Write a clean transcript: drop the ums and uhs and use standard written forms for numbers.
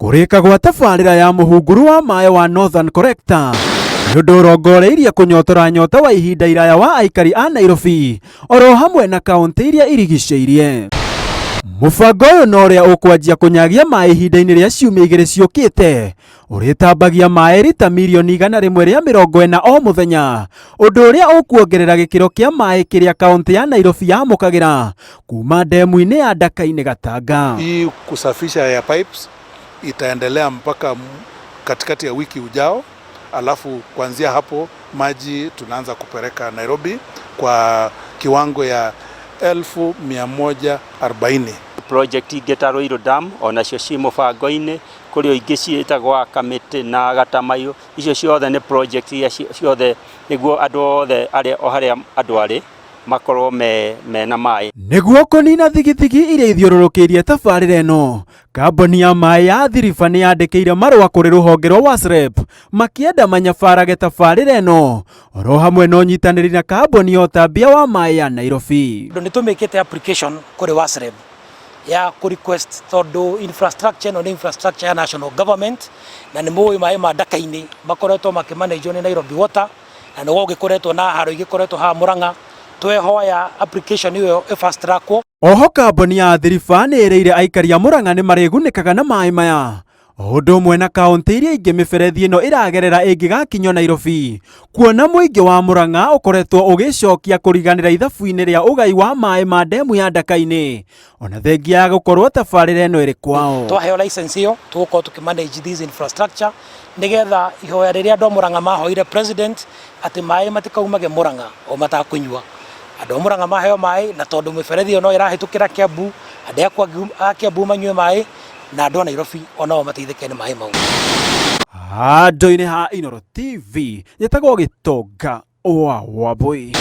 Kũrĩka gwa tabarĩra ya mũhunguru wa maĩ wa Northern Collector nĩ ũndũ ũrongoreirie kũnyotora nyota wa ihinda iraya wa aikari a Nairobi oro hamwe na kaũntĩ iria irigicĩirie. Mũbango ũyũ na ũrĩa ũkwanjia kũnyagia maĩ ihinda-inĩ rĩa ciumia igĩrĩ ciũkĩte ũrĩtambagia maĩ rita mirioni 140 o mũthenya, ũndũ ũrĩa ũkuongerera gĩkĩro kĩa maĩ kĩrĩa kaũntĩ ya Nairobi yamũkagĩra kuma ndemu-inĩ ya Ndaka-inĩ Gatanga. Hii kusafisha ya pipes itaendelea mpaka katikati ya wiki ujao, alafu kuanzia hapo maji tunaanza kupeleka Nairobi kwa kiwango ya 140,000. Project ingĩ ta Ruiru Dam onacio ciĩ mũbango-inĩ, kũrĩ o ingĩ ciĩtagwo Kamĩtĩ na Gatamaiyũ, icio ciothe nĩ project iria ciothe nĩguo andũ othe arĩa o harĩa andũ arĩ makorwo me mena maĩ. Nĩguo kũnina thigithigi iria ithiũrũrũkĩirie tabarĩra ĩno, kambuni ya maĩ ya Athi River nĩ yandĩkĩire marũa kũrĩ rũhonge rwa WASREB makĩenda manyabarage tabarĩra ĩno oro hamwe na ũnyitanĩri na kambuni ya ũtambia wa maĩ ya Nairobi. Tondũ nĩ tũmĩkĩte application kũrĩ WASREB ya kũ request tondũ infrastructure ĩno nĩ infrastructure ya national government na nĩ mũĩ maĩ ma Ndaka-inĩ makoretwo makĩ manage wo nĩ Nairobi Water na nĩ gũgĩkoretwo na haro igĩkoretwo haha Murang'a twehoya application ĩyo ĩ fast track wo. Oho kambuni ya Athi River nĩ ĩrĩire aikari a Murang'a nĩ marĩgunĩkaga na maĩ maya o ũndũ ũmwe na kaũntĩ iria ingĩ mĩberethi ĩno ĩragerera ĩngĩgakinyio Nairobi kuona mũingĩ wa Murang'a ũkoretwo ũgĩcokia kũriganĩra ithabu-inĩ rĩa ũgai wa maĩ ma ndemu ya Ndaka-inĩ ona thengia ya gũkorwo tabarĩra ĩno ĩrĩ kwao. Twaheo license ĩyo tũgũkorwo tũkĩ manage this infrastructure nĩgetha ihoya rĩrĩa andũ a Murang'a mahoire president atĩ maĩ matikaumage Murang'a o matakũnyua andũ a Murang'a maheo maĩ na tondũ mĩberethi ĩyo no ĩrahĩtũkĩra Kiambu andũ a Kiambu manyue maĩ na andũ a Nairobi onao mateithĩke nĩ maĩ mau. Handũ-inĩ ha Inooro TV, njĩtagwo Gĩtonga wa Wambũi.